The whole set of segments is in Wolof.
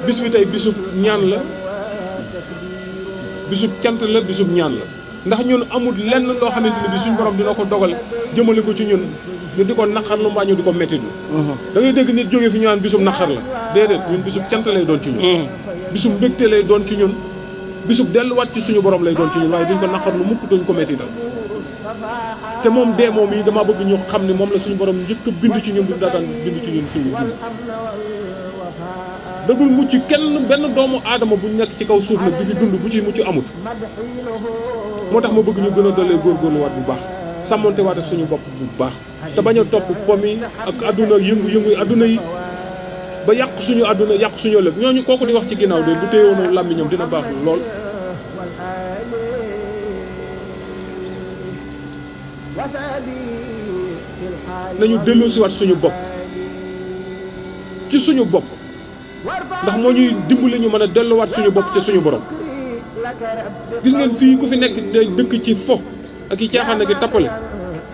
bis bi tey bisub ñaan la bisub cant la bisub ñaan la ndax ñun amul lenn loo xamante ni bi suñ borom dina ko dogal jëmale ko ci ñun ñu di ko naqarlu mbaa ñu di ko mettitlu da ngay dégg nit jógee fi ñu naan bisub naqar la déedéet ñun bisub cant lay doon ci ñun bisub mbégte lay doon ci ñun bisub delluwaat ci suñu borom lay doon ci ñun waaye duñ ko naqarlu mukk duñ ko mettital te moom dee moom yi dama bëgg ñu xam ne moom la suñu borom njëkk a bind ci ñun bu daataan bind ci ñun suñu dund da dul mucc kenn benn doomu aadama bu nekk ci kaw suuf nag bi fi dund bu ci mucc amut moo tax ma bëgg ñu gën a dollee góorgóorluwaat bu baax sàmmonte waat ak suñu bopp bu baax te bañ a topp pomi ak àdduna yëngu-yëngu àdduna yi ba yàq suñu àdduna yàq suñu ëllëg ñooñu kooku di wax ci ginnaaw de bu téyewoon làmmiñam dina baax lool nañu delloosiwaat suñu bopp ci suñu bopp ndax moo ñuy dimbali ñu mën a delluwaat suñu bopp ci suñu borom gis ngeen fii ku fi nekk day dëkk ci fo ak i caaxaan ak i tappale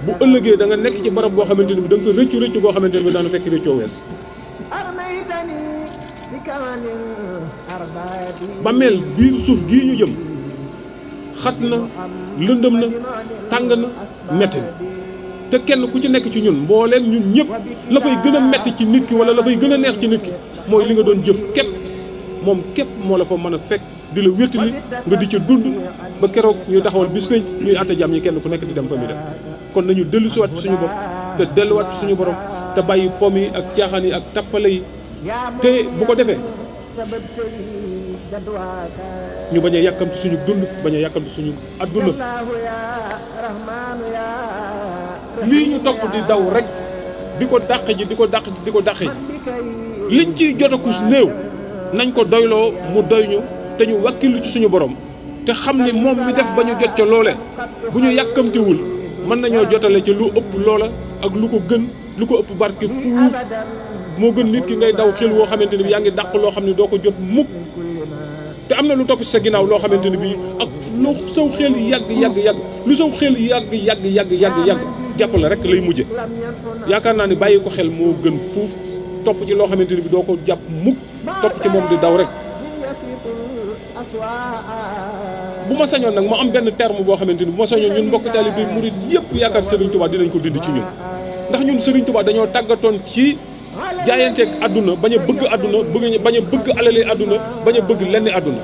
bu ëllëgee da nga nekk ci barab boo xamante ni bi da nga fa rëccu boo xamante ni bi daana fekk rëccoo wees bàmmeel biir suuf gii ñu jëm xat na lëndëm na tàng na metti na te kenn ku ci nekk ci ñun mbooleem ñun ñëpp la fay gën a metti ci nit ki wala la fay gën a neex ci nit ki mooy li nga doon jëf képp moom képp moo la fa mën a fekk di la wéttali nga di ca dund ba keroog ñuy taxawal bis penc ñuy àtte jàmm ñi kenn ku nekk di dem fa muy dem kon nañu dellu siwaat suñu bopp te delluwaat suñu borom te bàyyi pom yi ak caaxaan yi ak tappale yi te bu ko defee ñu bañ a yàkkamti suñu dund bañ a yàkkamti suñu adduna lii ñu topp di daw rek di ko dàq ji di ko dàq ji di ko dàq ji liñ ciy jotakus néew nañ ko doyloo mu doy ñu te ñu wakkilu ci suñu borom te xam ni moom mi def ba ñu jot ca loole bu ñu yàkkamtiwul mën nañoo jotale ca lu ëpp loola ak lu ko gën lu ko ëpp barke fuuf moo gën nit ki ngay daw xel woo xamante ni bi yaa ngi dàq loo xam ne doo ko jot mukk te am na lu topp ci sa ginnaaw loo xamante ni bi ak lu saw xel yàgg lu saw xel yàgg jàpp la rek lay mujje yaakaar naa ni bàyyi ko xel moo gën fuuf topp ci loo xamante ni bi doo ko jàpp mukk topp ci moom di daw rek bu ma sañoon nag ma am benn terme boo xamante ni bu ma sañoon ñun mbokk taalibe bi murid yëpp yaakaar Serigne Touba dinañ ko dindi ci ñun ndax ñun Serigne Touba dañoo tàggatoon ci jaayanteeg àdduna bañ a bëgg àdduna bañ a bëgg alale àdduna bañ a bëgg lenn àdduna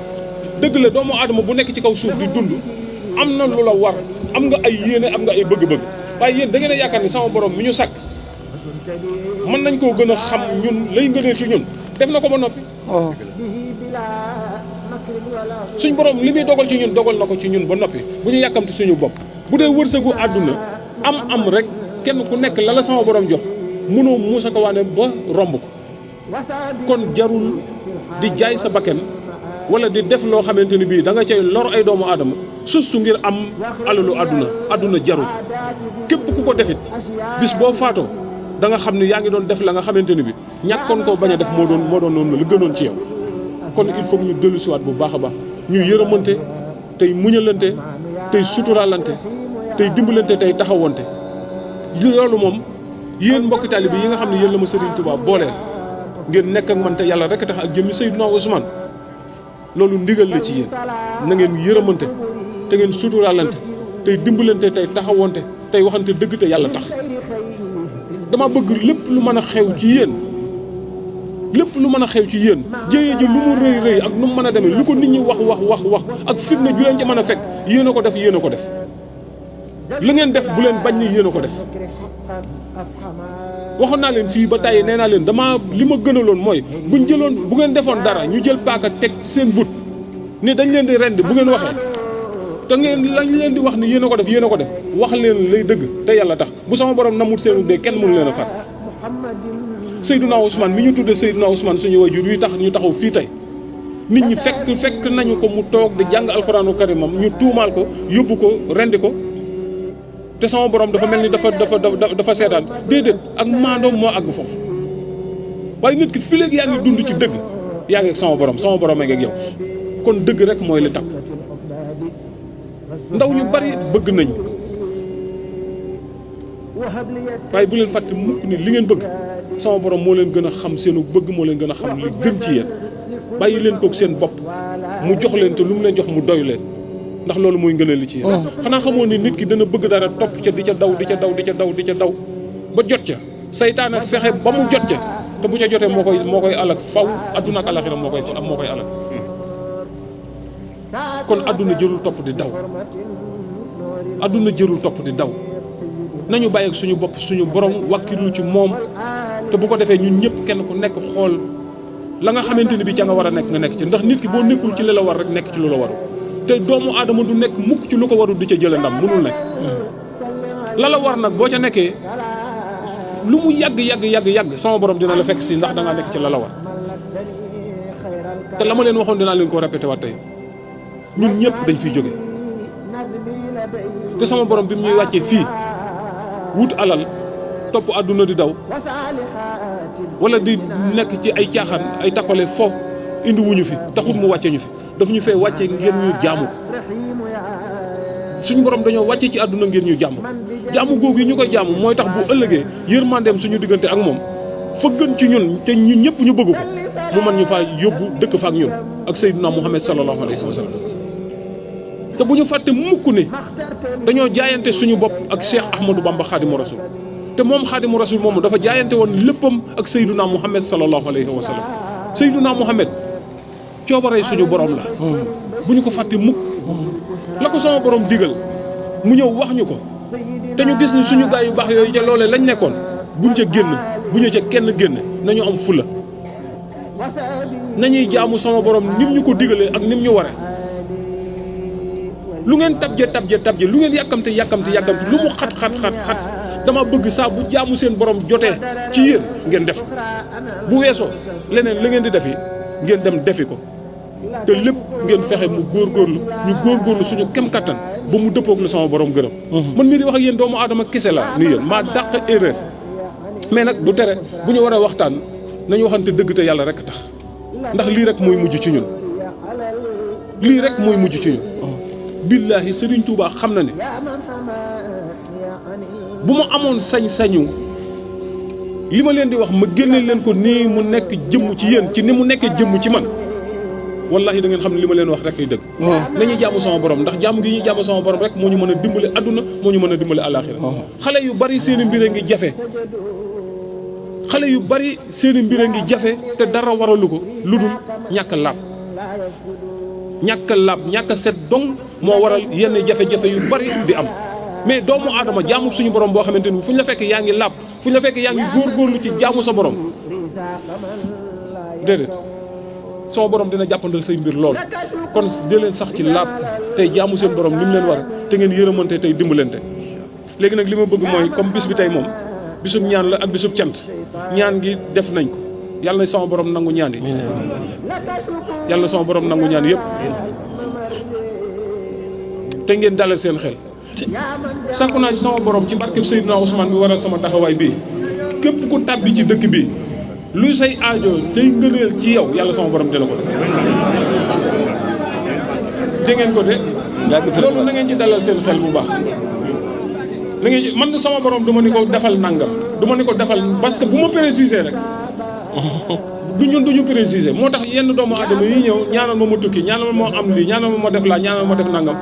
dëgg la doomu aadama bu nekk ci kaw suuf di dund am na lu la war am nga ay yéene am nga ay bëgg-bëgg waaye yéen da ngeen a yaakaar ni sama borom mi ñu sàkk mën nañ koo gën a xam ñun lay ngëneel ci ñun def na ko ba noppi suñ borom li muy dogal ci ñun dogal na ko ci ñun ba noppi bu ñu yàkkamti suñu bopp bu dee wërsëgu àdduna am rek kenn ku nekk la la sama borom jox mënoo muusa ko waane ba romb ko kon jarul di jaay sa bakken wala di def loo xamante ni bii da nga cay lor ay doomu aadama surtout ngir am alalu àdduna jarul képp ku ko defit bis boo faatoo da nga xam ni yaa ngi doon def la nga xamante ni bi ñàkkoon koo bañ a def moo doon noonu la gënoon ci yow kon il faut ñu dellu siwaat bu baax a baax ñu yërëmante tey muñalante tey suturaalante tey dimbalante tey taxawante loolu moom yéen mbokki taalibe yi nga xam ne yéen la ma Serigne Touba booleel ngeen nekk ak man te yàlla rek tax ak jëmmi Seydina Ousmane loolu ndigal la ci yéen na ngeen yërëmante te ngeen suturaalante tey dimbalante tey taxawante tey waxante dëgg te yàlla tax dama bëgg lépp lu mën a xew ci yéen jéye ji lu mu rëy ak nu mu mën a demee lu ko nit ñi wax ak fitna ju leen ci mën a fekk yéen a ko def la ngeen def bu leen bañ ni yéen a ko def waxoon naa leen fii ba tàyyi nee naa leen dama li ma gënaloon mooy buñ jëloon bu ngeen defoon dara ñu jël paaka teg seen but ni dañ leen di rendi bu ngeen waxee te ngeen lañ leen di wax ni yéen a ko def wax leen lay dëgg te yàlla tax bu sama borom namut seenu dee kenn mënu leen a fat Seydina Ousmane mi ñu tuddee Seydina Ousmane suñu wajur wi tax ñu taxaw fii tey nit ñi fekk nañu ko mu toog di jàng alxuraanu karimam ñu tuumaal ko yóbbu ko rendi ko te sama borom dafa mel ni dafa seetaan déedéet ak maandoom moo àgg foofu waaye nit ki fi léegi yaa ngi dund ci dëgg yaa ngi ak sama borom a ngi ak yow kon dëgg rek mooy li takk ndaw ñu bari bëgg nañ waaye bu leen fàtte mukk ni li ngeen bëgg sama borom moo leen gën a xam seenu bëgg moo leen gën a xam li gën ci yéen bàyyi leen kook seen bopp mu jox leen te lu mu leen jox mu doy leen ndax loolu mooy ngëneel li ci yéen. xanaa xamoon ni nit ki dana bëgg dara topp ca di ca daw di ca daw di ca daw di ca daw ba jot ca saytaane fexe ba mu jot ca te bu ca jotee moo koy alak faw adduna ak alaxira moo koy alak kon adduna jërul topp di daw adduna jërul topp di daw nañu bàyyi ak suñu bopp suñu borom wàkkirlu ci moom te bu ko defee ñun ñëpp kenn ku nekk xool la nga xamante ni bi ca nga war a nekk nga nekk ci ndax nit ki boo nekkul ci li la war rek nekk ci lu la waru te doomu aadama du nekk mukk ci lu ko warul di ca jële ndam mënul nekk la la war nag boo ca nekkee lu mu yàgg sama borom dina la fekk si ndax da ngaa nekk ci la la war te la ma leen waxoon dinaa leen ko répété waat tey ñun ñëpp dañ fiy jóge te sama borom bi mu ñuy wàccee fii wut alal topp àdduna di daw wala di nekk ci ay caaxaan ay tappale fo indi wuñu fi taxul mu wàcce ñu fi daf ñu fee wàcce ngeen ñu jaamu suñu borom dañoo wàcce ci àdduna ngeen ñu jaamu googu yi ñu koy jaamu mooy tax bu ëllëgee yërmandeem suñu diggante ak moom fa gën ci ñun te ñun ñëpp ñu bëgg ko mu mën ñu faa yóbbu dëkk fa ak ñun ak Seydina Muhammad sallallahu alayhi wa sallam te bu ñu fàtte mukk ne dañoo jaayante suñu bopp ak Cheikh Ahmadou Bamba Khadimu Rasul te moom Khadimu Rasul moomu dafa jaayante woon léppam ak Seydina Muhammad sallallahu alayhi wa sallam Seydina Muhammad coobaree suñu borom la bu ñu ko fàtte mukk la ko sama borom digal mu ñëw wax ñu ko te ñu gis ni suñu gaay yu baax yooyu ca loolee lañ nekkoon buñ ca génn bu ñu ca kenn génn nañu am fula nañuy jaamu sama borom nim ñu ko digalee ak nim ñu ware lu ngeen tabje lu ngeen yàkkamte lu mu xat dama bëgg saa bu jaamu seen borom jotee ci yéen ngeen def bu weesoo leneen la ngeen di defi ngeen dem defi ko te lépp ngeen fexe mu góorgóorlu suñu kem kattan ba mu dëppoog la sama borom gërëm. man mii di wax ak yéen doomu aadama kese la ni yéen maa dàq erreur mais nag du tere bu ñu war a waxtaan nañu waxante dëgg te yàlla rek tax ndax lii rek mooy mujj ci ñun billaahi Serigne Touba xam na ne bu ma amoon sañ-sañu li ma leen di wax ma génne leen ko nii mu nekk jëmm ci yéen ci ni mu nekkee jëmm ci man wallahi da ngeen xam ne li ma leen wax rek ay dëgg. nañuy jaamu sama borom ndax jaamu gi ñuy jaamu sama borom rek moo ñu mën a dimbale adduna moo ñu mën a dimbale àllaaxira xale yu bari seeni mbir a ngi jafe te dara waralu ko lu dul ñàkk laab ñàkk set dong moo waral yenn jafe-jafe yu bari di am mais doomu aadama jaamu suñu borom boo xamante ni fu ñu la fekk yaa ngi laab fu ñu la fekk yaa ngi góorgóorlu ci jaamu sa borom déedéet sama borom dina jàppandal say mbir lool kon di leen sax ci laab tey jaamu seen borom ni mu leen war te ngeen yërëmante tey dimbalante léegi nag li ma bëgg mooy comme bis bi tey moom bisub ñaan la ak bisub cant ñaan gi def nañ ko yàlla na sama borom nangu ñaan yi yàlla na sama borom nangu ñaan yëpp te ngeen dalal seen xel sàkku naa ci sama borom ci barkeb Seydina Ousmane bi waral sama taxawaay bii képp ku tàbbi ci dëkk bi luy say aajo tey ngëneel ci yow yàlla sama borom dina ko def ngeen ko de loolu na ngeen ci dalal seen xel bu baax na ngeen ci man sama borom du ma ni ko defal nangam du ma ni ko defal parce que bu ma préciser rek du ñun duñu préciser moo tax yenn doomu aadama yi ñëw ñaanal ma tukki ñaanal ma def laa ñaanal ma def nangam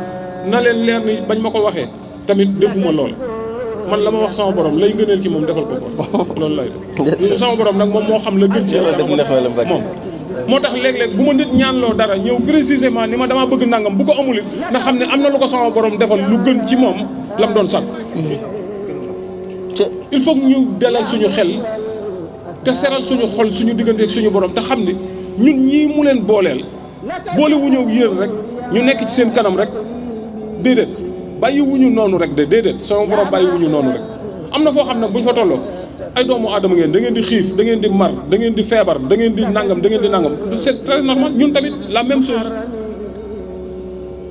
na leen leer ni bañ ma ko waxee tamit defuma lool man la ma wax sama borom lay ngëneel ci moom defal ko loolu lay def sama borom nag moom moo xam la gën ci moom moo tax léeg-léeg bu ma nit ñaanloo dara ñëw précisément ni ma damaa bëgg nangam bu ko amul it nga xam ne am na lu ko sama borom defal lu gën ci moom la mu doon sàkk il faut que ñu dalal suñu xel te seral suñu xol suñu diggante ak suñu borom te xam ni ñun ñii mu leen booleel boole wu ñëw yéen rek ñu nekk ci seen kanam rek déedéet bàyyi wuñu noonu rek de déedéet sama borom bàyyi wuñu noonu rek am na foo xam ne bu ñu fa tolloo ay doomu aadama ngeen da ngeen di xiif da ngeen di mar da ngeen di feebar da ngeen di nangam c'est très normal ñun tamit la même chose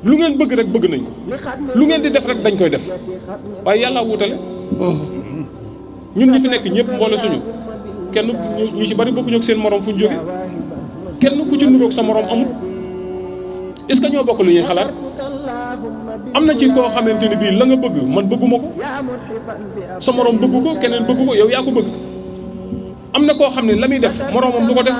lu ngeen bëgg rek bëgg nañ ko lu ngeen di def rek dañ koy def waaye yàlla wutale ñun ñi fi nekk ñëpp mboole suñu kenn ñu ci bari bokkuñu ak seen morom fu ñu jóge kenn ku ci nuroog sa morom amul est-ce que ñoo bokk lu ñuy xalaat am na ci koo xamante ni bii la nga bëgg man bëgguma ko sa morom bëgg ko keneen bëgg ko yow yaa ko bëgg am na koo xam ne la muy def moroomam du ko def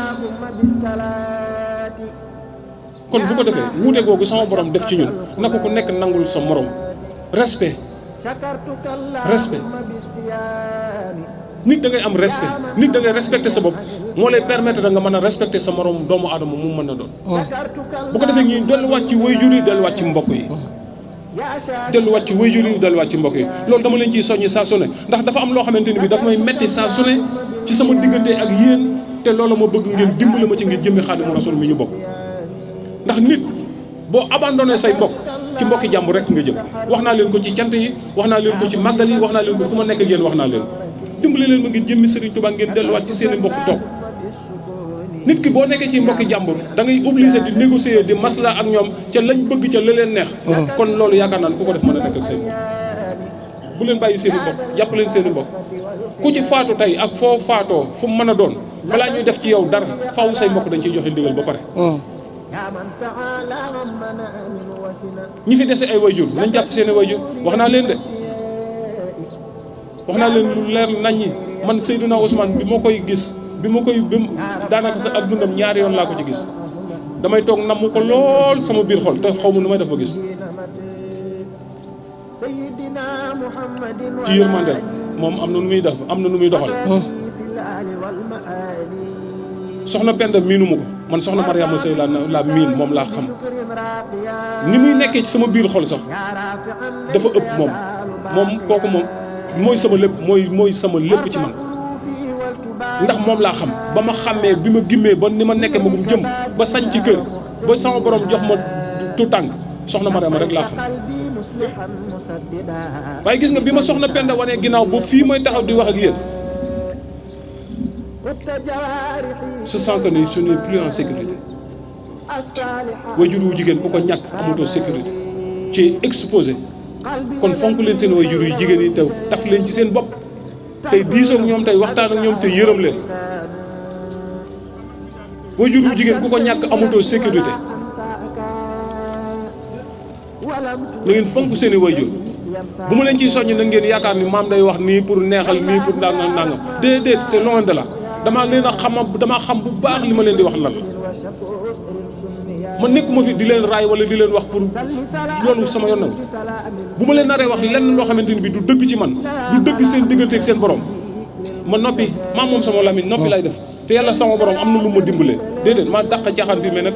kon bu ko defee wuute googu sama borom def ci ñun na ko ku nekk nangul sa morom respect nit da ngay am respect nit da ngay respecter sa bopp moo lay permettre da nga mën a respecter sa morom doomu aadama mu mën a doon bu ko defee ñuy delluwaat ci waajur yi delluwaat ci mbokk yi delluwaat ci waajur yi delluwaat ci mbokk yi loolu dama leen ciy soññi saa su ne ndax dafa am loo xamante ni bi dafa may metti saa su ne ci sama diggante ak yéen te loolu ma bëgg ngeen dimbali ma ci ngir jëmmi Xaadimu Rasuul mi ñu bokk ndax nit boo abandonné say mbokk ci mbokki jàmbur rek nga jëm wax naa leen ko ci cant yi wax naa leen ko ci màggal yi wax naa leen ko fu ma nekk ak yéen wax naa leen ko dimbali leen ma ngir jëmmi Serigne Touba ngeen delluwaat ci seen i mbokk toog nit ki boo nekkee ci mbokki jàmbur da ngay obligé di négocier di masla ak ñoom ca lañ bëgg ca la leen neex kon loolu yaakaar naa ne ku ko def mën a nekk ak seen bu leen bàyyi seen i mbokk jàpp leen seen i mbokk ku ci faatu tey ak foo faatoo fu mu mën a doon balaa ñuy def ci yow dara faaw say mbokk dañ ciy joxe ndigal ba pare ñi fi dese ay wayjur nañ jàpp seen i wayjur wax naa leen de wax naa leen lu leer nañ ñi man Seydina Ousmane bi ma koy gis bi daanaka sa ak dundam ñaari yoon laa ko ci gis damay toog namm ko lool sama biir xol te xaw ma nu may def ba gis ci yërmande moom am na nu muy def am na nu muy doxal soxna Penda miinu ma ko man soxna Mariama Sey la miin moom laa xam ni muy nekkee ci sama biir xol sax dafa ëpp moom kooku moom mooy sama lépp mooy sama lépp ci man ndax moom laa xam ba ma xàmmee bi ma gimmee ba ni ma nekkee magum jëm ba sañ ci kër ba sama borom jox ma tu tànk soxna Mariama rek laa xam waaye gis nga bi ma soxna Penda wanee ginnaaw ba fii may taxaw di wax ak yéen je sens que ni je n'ai plus en sécurité waajur wu jigéen ku ko ñàkk amatoo sécurité ci exposé kon fonk leen seen waajur yu jigéen yi te taf leen ci seen bopp tey diisoo ak ñoom tey waxtaan ak ñoom te yërëm leen waajur wu jigéen ku ko ñàkk amatoo sécurité na ngeen fonk seen i waajur bu ma leen ciy soññ na ngeen yaakaar ni maam day wax nii pour neexal nii pour nangam déedéet c'est loin de là damaa leen a damaa xam bu baax li ma leen di wax lan ma nekkuma fi di leen raay wala di leen wax pour loolu sama yoon nag bu ma leen naree wax lenn loo xamante ni bi du dëgg ci man du dëgg seen diggante ak seen borom ma noppi maa moom sama lamiñ noppi lay def te yàlla sama borom am na lu ma dimbalee déedéet maa dàq caaxaan fii mais nag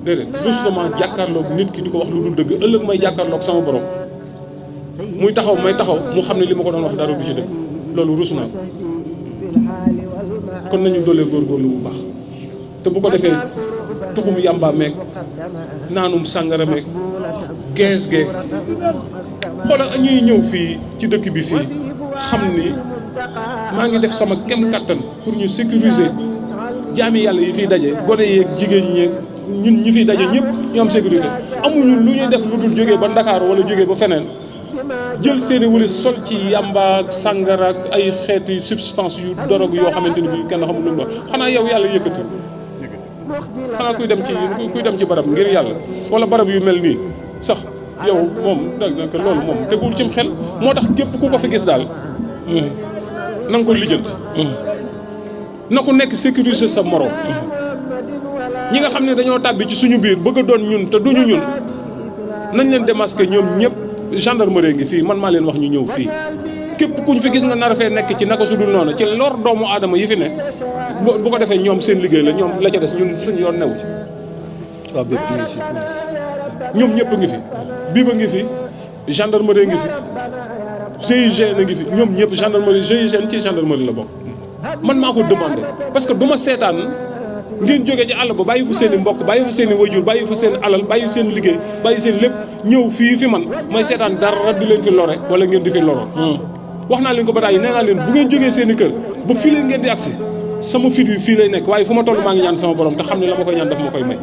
déedéet justement jàkkaarloog nit ki di ko wax lu dul dëgg ëllëg may jàkkaarloog sama borom muy taxaw may taxaw mu xam ne li ma ko doon wax dara du ci dëgg loolu rus naa kon nañu doolee góorgóorlu bu baax te bu ko defee tuxum yàmba meeg naanum sàngara meeg gees gee xoola ñuy ñëw fii ci dëkk bi fii xam ni maa ngi def sama kem kattan pour ñu sécuriser jaami yàlla yi fiy daje gone yeeg jigéen ñeeg ñun ñi fiy daje ñëpp ñu am sécurité amuñu lu ñuy def lu dul jógee ba Ndakaaru wala jógee ba feneen jël seeni wëli sol ci yàmba ak sàngara ak ay xeeti substance yu dorog yoo xamante ni bi kenn xamul lu mu doon xanaa yow yàlla yëkkati xanaa kuy dem ci barab ngir yàlla wala barab yu mel nii sax yow moom daanaka loolu moom tegul cim xel moo tax képp ku ko fi gis daal na nga ko lijjanti na ku nekk sécuriser sa morom ñi nga xam ne dañoo tàbbi ci suñu biir bëgg a doon ñun te duñu ñun nañ leen démasquer ñoom ñëpp gendarmerie ngi fii man maa leen wax ñu ñëw fii képp kuñ fi gis nga nar a fee nekk ci naka su dul noonu ci lor doomu aadama yi fi ne bu ko defee ñoom seen liggéey la ñoom la ca des ñun suñu yoon newu ci waaw bépp ngi fi ñoom ñëpp ngi fi biba ngi fi gendarmerie ngi fi GIGN ngi fi ñoom ñëpp gendarmerie GIGN ci gendarmerie la bokk man maa ko demandé parce que du ma seetaan ngeen jógee ci àll ba bàyyi fa seen i mbokk bàyyi fa seen i wajur bàyyi fa seen alal bàyyi seen liggéey bàyyi seen lépp ñëw fii fi man may seetaan dara di leen fi lore wala ngeen di fi loro wax naa leen ko ba tey nee naa leen bu ngeen jógee seen i kër ba fii leen ngeen di agsi sama fit wi fii lay nekk waaye fu ma toll maa ngi ñaan sama borom te xam ne la ma koy ñaan daf ma koy may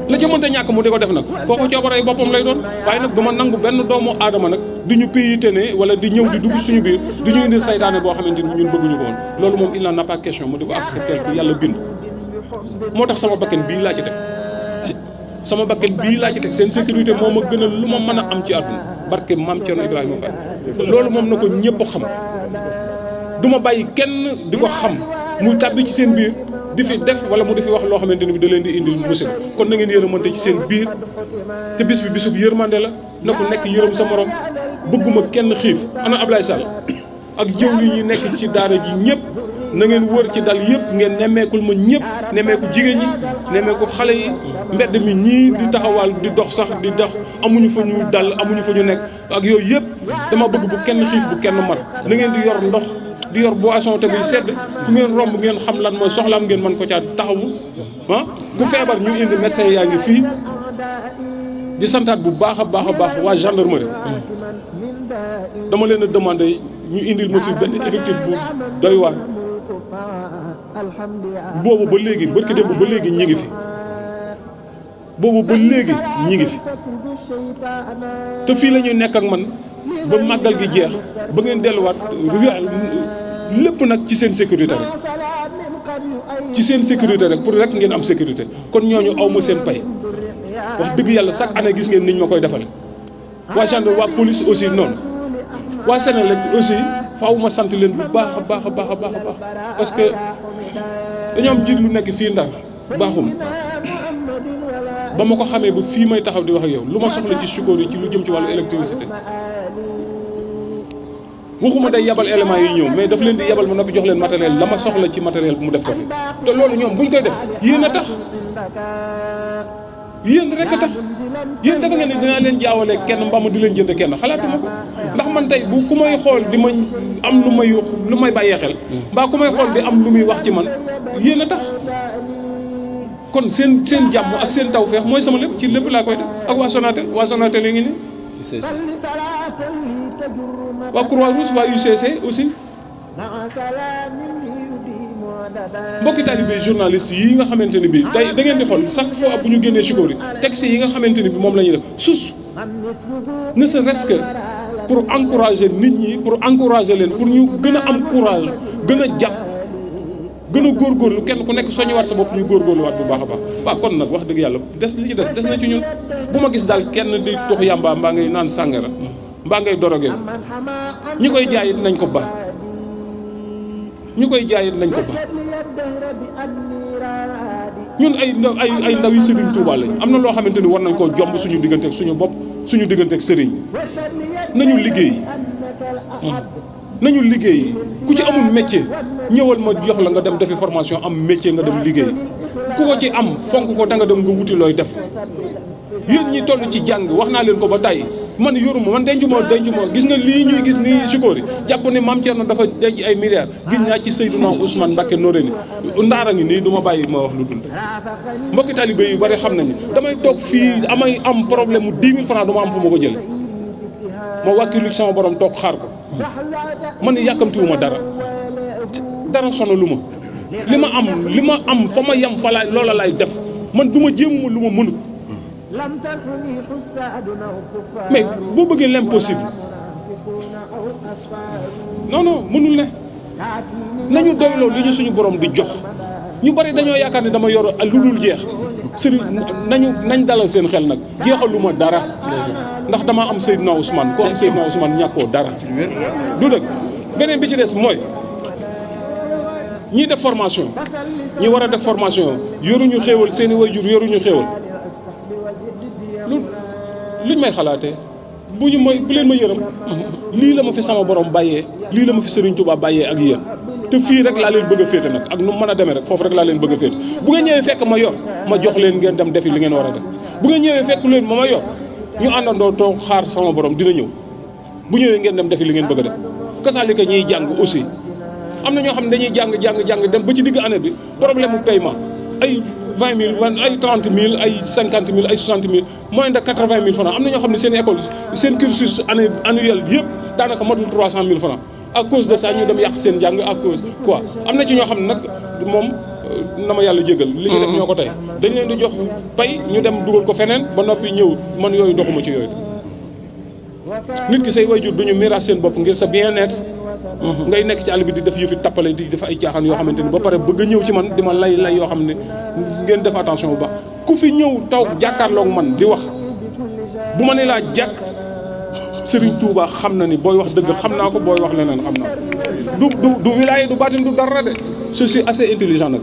la ca mënta ñàkk mu di ko def nag kooku coobaree boppam lay doon waaye nag du ma nangu benn doomu aadama nag di ñu payité ne wala di ñëw di dugg suñu biir di ñu indi saytaane boo xamante ni ñun bëgguñu ko woon loolu moom il n'en a pas question mu di ko accepter ku yàlla bind moo tax sama bakkan bii laa ci teg sama bakkan bii laa ci teg seen sécurité moo ma gënal lu ma mën a am ci àdduna barke maam Thierno Ibrahima Faye loolu moom na ko ñëpp xam du ma bàyyi kenn di ko xam muy tàbbi ci seen biir di fi def wala mu di fi wax loo xamante ni bi da leen di indil musiba kon na ngeen yërëmante ci seen biir te bis bi bisub yërmande la na ku nekk yërëm sa morom bëgguma kenn xiif ana Ablaye Sall ak jëw yi ñi nekk ci daara ji ñëpp na ngeen wër ci dal yëpp ngeen nemmeekul ma ñëpp nemmeeku jigéen ñi nemmeeku xale yi mbedd mi ñii di taxawal di dox sax di dox amuñu fa ñu dal amuñu fa ñu nekk ak yooyu yëpp dama bëgg bu kenn xiif bu kenn mar na ngeen di yor ndox di yor boisson te muy sedd fu ngeen romb ngeen xam lan mooy soxlaam ngeen mën ko caa taxawu ah ku feebar ñu indi médecin yaa ngi fii di santaat bu baax a baax waa gendarmerie dama leen a demandé ñu indil ma fi benn effectif bu doy waar boobu ba léegi barki démb ba léegi ñi ngi fi boobu ba léegi ñi ngi fi te fii la ñuy nekk ak man ba màggal gi jeex ba ngeen delluwaat lépp nag ci seen sécurité rek ci seen sécurité rek pour rek ngeen am sécurité kon ñooñu aw ma seen pay wax dëgg yàlla chaque année gis ngeen niñ ma koy defale waa gendarme waa police aussi noonu waa Sénélec aussi faaw ma sant leen bu baax a baax a baax a baax a baax parce que dañoo am jiit lu nekk fii Ndar baaxum ba ma ko xamee ba fii may taxaw di wax ak yow lu ma soxla ci sukóor yi ci lu jëm ci wàllu électricité waxuma day yabal éléments yi ñëw mais daf leen di yabal ma noppi jox leen matériel la ma soxla ci matériel bu mu def ko fi te loolu ñoom buñ koy def yéen a tax yéen rek a tax yéen dafa ngeen ne dinaa leen jaawale kenn mbaa ma di leen jënd kenn xalaatuma ko ndax man tey bu ku may xool di ma am lu may bàyyee xel mbaa ku may xool di am lu muy wax ci man yéen a tax kon seen jàmm ak seen tawfeex mooy sama lépp ci lépp laa koy def ak waa Sonatel yi ngi nii waa Croix-Rouge waa UCC aussi mbokki talibé journaliste yi nga xamante ni bi tey da ngeen di xool chaque fois bu ñu génnee Chikori texte yi nga xamante ni bi moom la ñuy def sus ne serait-ce que pour encourager nit ñi pour encourager leen pour ñu gën a am courage gën a jàpp gën a góorgóorlu kenn ku nekk soññiwaat sa bopp ñu góorgóorluwaat bu baax a baax waaw kon nag wax dëgg yàlla li ci des na ci ñun bu ma gis daal kenn di tux yàmba mbaa ngay naan sàngara mbaa ngay dorogé ñi koy jaay it nañ ko ba ñu koy jaay it nañ ko ba ñun ay ndaw yi Serigne Touba lañ am na loo xamante ni war nañ koo jomb suñu digganteeg suñu bopp suñu digganteeg Serigne nañu liggéey nañu liggéey ku ci amul métier ñëwal ma jox la nga dem defi formation am métier nga dem liggéey ku ko ci am fonk ko da nga dem nga wuti looy def yéen ñi toll ci jàng wax naa leen ko ba tey man yoruma man denc ma gis nga lii ñuy gis nii Chikori jàpp ne Maam Thierno dafa denc ay milliards gis naa ci Seydina Ousmane Mbacké Noreyni ndaara ngi nii du ma bàyyi ma wax lu dul mbokki talibé yu bari xam nañu damay toog fii am problème mu 10 000 francs dama am fu ma ko jël ma wàkkilu sama borom toog xaar ko man yàkkamtiwuma dara sonalu ma li ma am fa ma yem fa laay loola laay def man du ma jéemuma lu ma mënut mais boo bëggee l'impossible non mënul ne nañu doyloo li ñu suñu borom di jox ñu bari dañoo yaakaar ne dama yor lu dul jeex sëriñ nañ dalal seen xel nag jeexaluma dara ndax dama am Seydina Ousmane ku am Seydina Ousmane ñàkkoo dara du dëgg beneen bi ci des mooy ñiy def formation ñi war a def formation yoruñu xéewal seeni waajur yoruñu xéewal luñ may xalaatee bu leen ma yërëm lii la ma fi sama borom bàyyee lii la ma fi Serigne Touba bàyyee ak yéen te fii rek laa leen bëgg a féete nag ak nu mën a demee rek foofu rek laa leen bëgg a féete bu ngeen ñëwee fekk ma yor ma jox leen ngeen dem defi li ngeen war a def bu ngeen ñëwee fekk leen ma yor ñu àndandoo toog xaar sama borom dina ñëw bu ñëwee ngeen dem defi li ngeen bëgg a def kasaalika ñiy jàng aussi am na ñoo xam ne dañuy jàng dem ba ci digg année bi problème mu paiement ay 20 000 ay 30 000 ay 50 000 ay 60 000 moins de 80 000 francs am na ñoo xam ne seen école seen cursus annuel yëpp daanaka matul 300 000 francs à cause de ça ñu dem yàq seen jàng à cause quoi am na ci ñoo xam ne nag moom na ma yàlla jégal li ñu def ñoo ko tey dañ leen di jox pay ñu dem dugal ko feneen ba noppi ñëw man yooyu doxuma ci yooyu nit ki say waajur duñu miraas seen bopp ngir sa bien-être ngay nekk ci àll bi di def yëfi tappale di def ay caaxaan yoo xamante ni ba pare bëgg a ñëw ci man di ma lay yoo xam ne ngeen def attention bu baax ku fi ñëw taw jàkkaarloog man di wax bu ma ne laa jàkk Serigne Touba xam na ni booy wax dëgg xam naa ko booy wax leneen xam naa ko du wilaaya du baatin du dara de je suis assez intelligent nag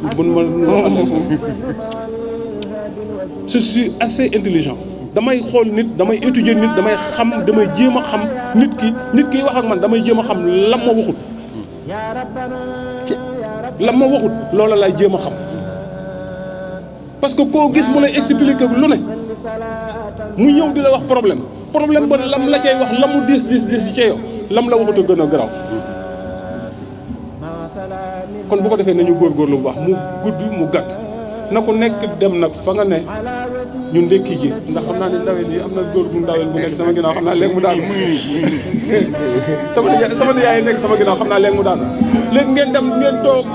je suis assez intelligent damay xool nit damay étudier nit damay xam damay jéem a xam nit ki wax ak man damay jéem a xam lam ma waxut lam ma waxut loola lay jéem a xam parce que koo gis mu lay expliquer lu ne mu ñëw di la wax problème ba lam la cay wax la mu diis ci yow lam la waxut a gën a garaaw kon bu ko defee nañu góorgóorlu bu baax mu gudd mu gàtt na ku nekk dem nag fa nga ne ñu ndekki ji ndax xam naa ne ndaween yi am na góor bu ndaween bu nekk sama ginnaaw xam naa léegi mu daanu sama yaay nekk sama ginnaaw xam naa léegi mu daanu léegi ngeen dem ngeen toog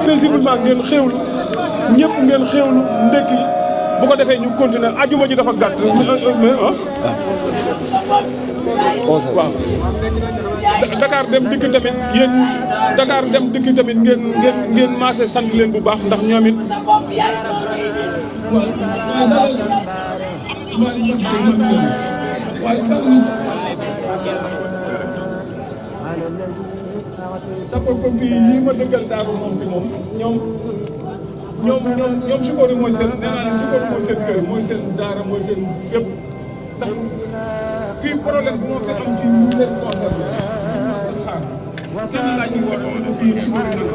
paisiblement ngeen xéewlu ñëpp ngeen xéewlu ndekki bu ko defee ñu continuer ajuma ji dafa gàtt waaw Dakar dem dikk tamit yéen Dakar dem dikk tamit ngeen maase sant leen bu baax ndax ñoom it sapeur pompier yi ma dëggal daaru moom ci moom ñoom Sikori mooy seen nee naa leen Sikori mooy seen kër mooy seen daara mooy seen fépp ndax fii problème bu moo fi am ci ñu leen concerné seen laaj yi sa fii Sikori nag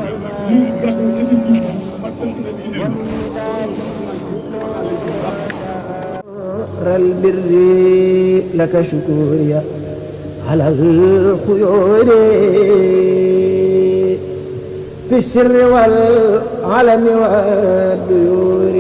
ñu gàtt dafi jub man seen na di البر لك شكوري على الخيور في السر والعلن والديور